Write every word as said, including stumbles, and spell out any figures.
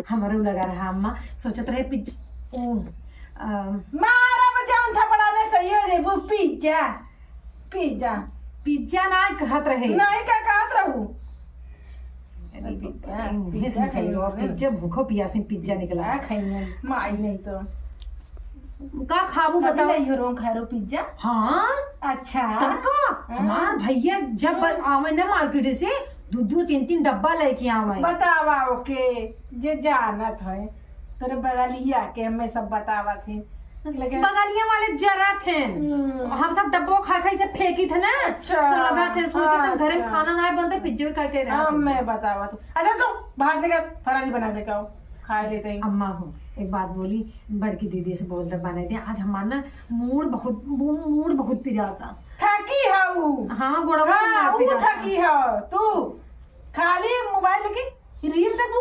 हमरो लगा रहा अम्मा, सोचत रहे पिज-, ओ, अ, मारा बजाउन थपड़ा ने सही हो जेबू, पिज्जा, पिज्जा। पिज्जा ना कहत रहे। नहीं का कहत रहू? अरे अरे पिज्जा, पिज्जा, पिज्जा पिज्जा खाइए, खाइए। पिज्जा भूखो पियासी पिज्जा निकला। पिज्जा खाइए, माई नहीं तो। का खाबू अभी बताओ? नहीं हो रोंग खा रो पिज्जा? हाँ। अच्छा। तब का? हाँ। हमार भैया जब हाँ। आवे ना मार्केट से, दो दो तीन तीन डब्बा लेके आवे। बतावा ओके, जे जानत है, तोरे बगलिया के हमें सब बतावत है। लेकिन बगलिया वाले जरत हैं। हम्म। हम सब डब्बो खा खा इसे फेंकी थे ना। अच्छा। सुलगत है, सोचत हैं, घरे में अच्छा। खाना ना बनते, पिज्जे खा के रहत हैं। मैं बतावत हूँ। अच्छा, तो बाहर से का फरारी बना दे का, खा लेते हैं। अम्मा हो, एक बात बोली, बड़की दीदी से बोल दे, बना दे। आज हमार ना मूड बहुत, मू-, मूड बहुत पिराता। थकी है ऊ। हाँ, गोड़वा हाँ, ना ऊ पिराता। थकी है। तू खाली मोबाइल लेके रील देखबू।